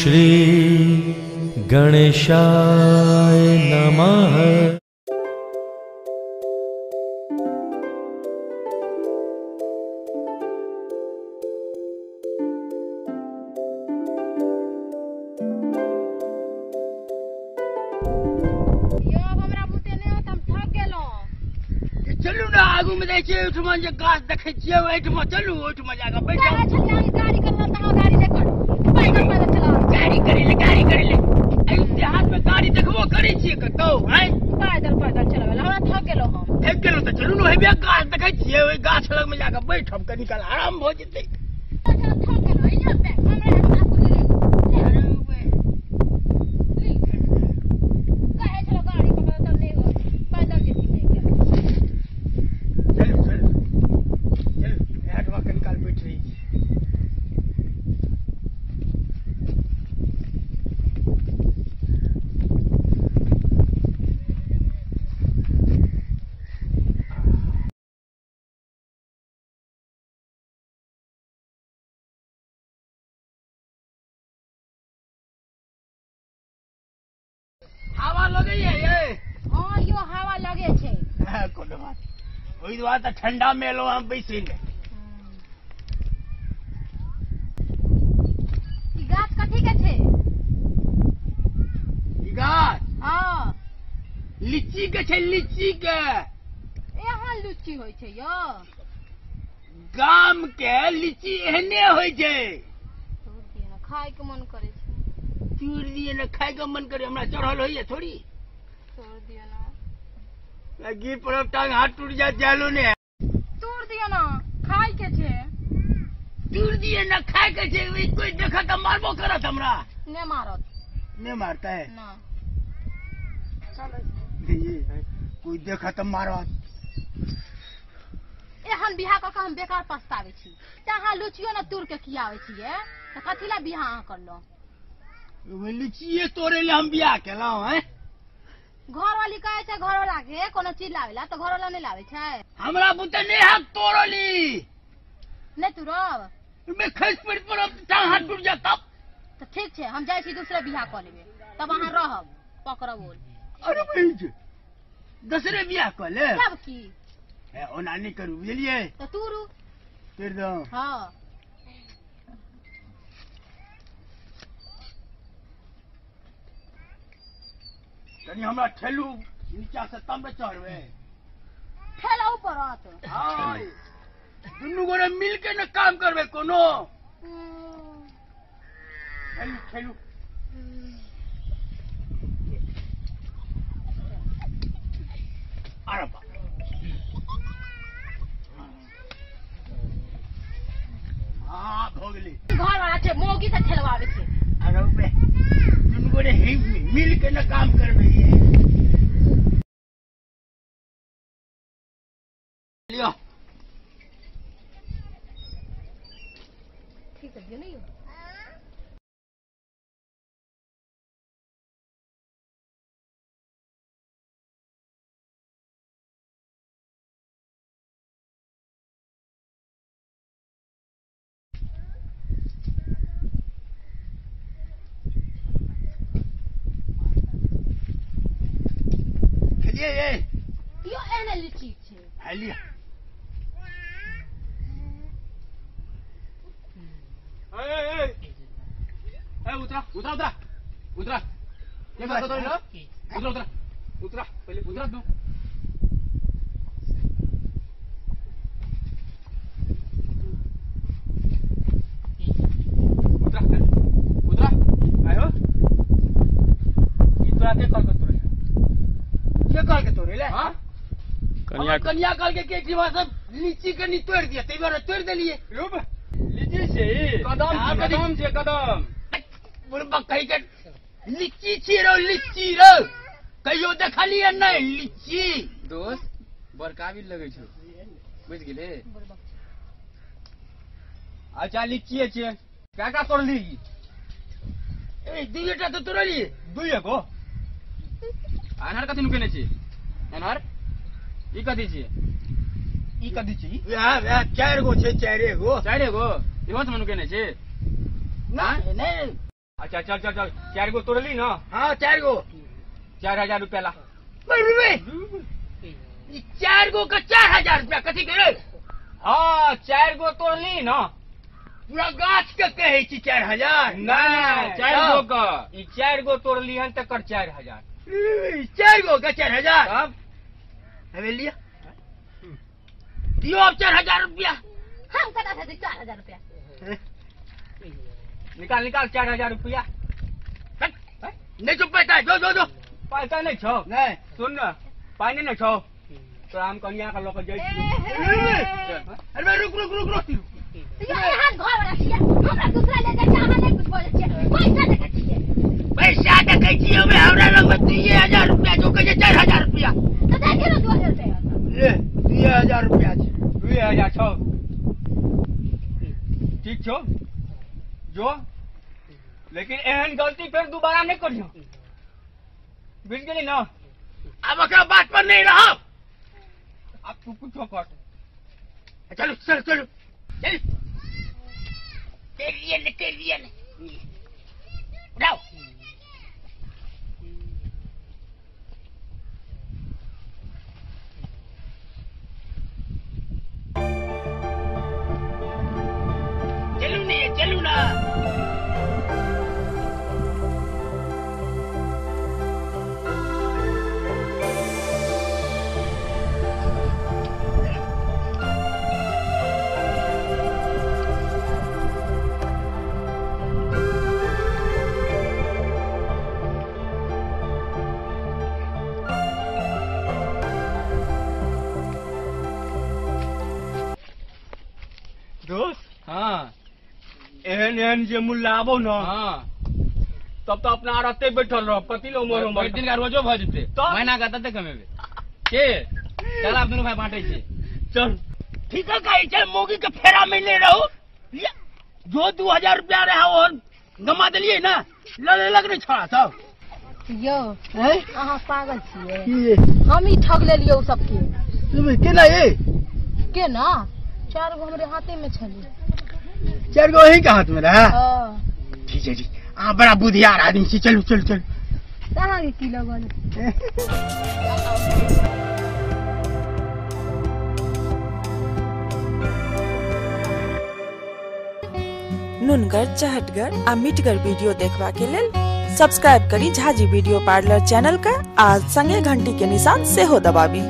श्री गणेशाय नमः। चलू ना आगू में जाइ छियै ओहिठमा जे गाछ देखै छियै ओहिठमा चलू ओहिठमा जाकऽ बैठ जाउ। गाड़ी करना तऽ गाड़ी नहि करू, पैदल पैदल चलाउ। गाड़ी करै ले, गाड़ी करै ले। एहि देहात में गाड़ी देखबो करै छियै कतौ? आँय, पैदल पैदल चलाबै हमरा थक गेलहुँ हम। थकि गेलहुँ तऽ चलू ने हेबे गाछ देखै छियै ओहि गाछ लग में जाकऽ बैठब, कनी काल आराम भऽ जेतै। थक गेलहुँ, इहाँ पे हमरा कहै छलहुँ गाड़ी पकड़ तब नहि होत, पैदल जेती नहि गेल। चलू चलू चलू एहिठमा कनी काल बैठ रही छी। हवा लगैया ये? हाँ यो हवा लगे छै। कोनो बात ओहि दुआरे तऽ ठंडा में एलहुँ हम बैसै ले। ई गाछ कथी के छै? ई गाछ? हाँ लीची के छै, लीची के। एहन लीची होइ छै यो? गाम के लीची एहने होइ छै। खाय के मन करै छै। तोड़ दिए ने, खाय के मन करे, हमरा चढ़ल होइया थोड़ी। तोड़ दिए ना, गिर पड़ब टांग हाथ टूट जात जालो ने। तोड़ दिए ना, खाय के छै। तोड़ दिए ना, खाय के छै। कोई देखत त मारबो करत हमरा। ने मारत। ने मारता है ना। चलो कोई देखत त मारत। एहन बियाह क के हम बेकार पछताबै छी। त अहाँ लुचियो ने तोड़ के खियाबै छियै त कथी ला बियाह अहाँ करलहुँ? लीचिए तोड़े ले हम बियाह केलहुँ हैं? घरवाली कहै छै घरवाला के कोनो चीज लाबै ला तऽ घरवाला नहि लाबै छै। हमरा बुते नहि हाथ तोड़ली। नहि तोड़ब? मे खसि पड़ि पड़ब टांग हाथ टूट जायत तब। तऽ ठीक छै, हम जाइ छी दूसरे बियाह कऽ लेबै, तब अहाँ रहब पकड़ब ओल। अरे बहिन, दोसरे बियाह कऽ ले तब की? ओना नहि करू, बुझलियै? तऽ तोड़ू। तोड़ि दौ। हाँ कनी हमरा ठेलू नीचा से तब चढ़बै। ठेलू पड़त? हाँ दुनू गोरे मिल के न काम करबै कोनो। ठेलू ठेलू। अरे बाप, हाँ भऽ गेलै। घर वाला छै मौगी से ठेलवाबै छै। अरे बे, दुनू गोरे मिल के न काम करबै। लियो ठीक है नहीं। खेलिए ये यो एहन लीची छै। लिया। ए ए ए उतरा उतरा उतरा उतरा, ये बात तो ना, उतरा उतरा उतरा पहले उतरा दो। उतरा उतरा आयो। ई तोरा के कल के तोरे के कल के तोरे ले? हां कनिया कनिया कल के केठीमा सब लीची के नी तोड़ दिया, तै बार तोड़ देलिए। रुब लीची छै कदम, कदम छै कदम। बुढ़बा कहि के लीची छी रो, लीची रो कहियो देखलिए नहीं लीची। दोस्त बड़ काबिल लगै छौ, बुझि गेले? अच्छा लीची छै, का का तोड़ली? ए दुइटा तो तोड़लिए। दुइए गो? अनहर कथी नुकेने छी? अनहर ई कथी छी? ई कथी छी? वएह वएह चारि गो छै, चारि गो। चारि गो इहो से नुकेने छी? ना नहीं। अच्छा चल चल चल 4 गो तोड़ली ना। हाँ 4 गो 4000 रुपया ला। 4 गो का 4000 रुपया कथी के रे? हाँ 4 गो तोड़ली ना। पूरा गाछ के कहै छी 4000? नहीं 4 गो का, 4 गो तोड़ली हन तकर 4000। 4 गो का 4000? अब हमें लिया दियो अब 4000 रुपया। हम कता से 4000 रुपया? निकाल निकाल 4000 रुपया। नहीं चुप पैसा जो जो जो पैसा नहीं छो। नहीं सुन ना पानी नहीं छो तो हम कन्या का लोग जाई। अरे रुक रुक रुक रुक यो एहन घर वाला छियै, हमरा दूसरा ले जाय अहाँ नहि कुछ बोलै छियै। पैसा देखै छियै, पैसा देखै छियै। हमे हमरा लग 2000 रुपया जो कहै छै 4000 रुपया तऽ दै दियौ ने 2000 रुपया। ले 2000 रुपया छै। 2000 छौ ठीक छौ जो, लेकिन एहन गलती फिर दोबारा नहीं करियो, बुझ गेली ना? अब एकरा बात पर नहीं रहब। अब तू कुछो कर। चलो चलो चलो चल तेरिए ने तेरिए ने उठाओ। चलू नहीं चलू ना। दोस्त हाँ एहन एहन जे मुल्ला आबो ना। हाँ तब तो अपना रहते बैठल रह कथी लो मोर भरि दिन का रोजो भऽ जेतै, महीना का तते कमेबे के। चल आब दुनू भाई बांटै छी। चल ठीक है कहै छै मौगी के फेरा में ले रहू। जो 2000 रुपया रहा वो गमा देलियै ना, लऽ लेलक नहीं छोड़ा सब। यौ अहाँ पागल छियै, हम ही ठग लेलियै उ सबके। केना ये केना? 4 गो हमरे हाथे में छलै। 4 गो अहीं के हाथ में रहा? हाँ। ठीक है जी, अहाँ बड़ा बुधियार आदमी छी। चलू चलू चलू। अहाँके की लगल? नुनगर चहटगर आ मिठगर वीडियो देखबा के लेल सब्सक्राइब करी झाजी वीडियो पार्लर चैनल का आ संगे घंटी के निशान सेहो दबाबी।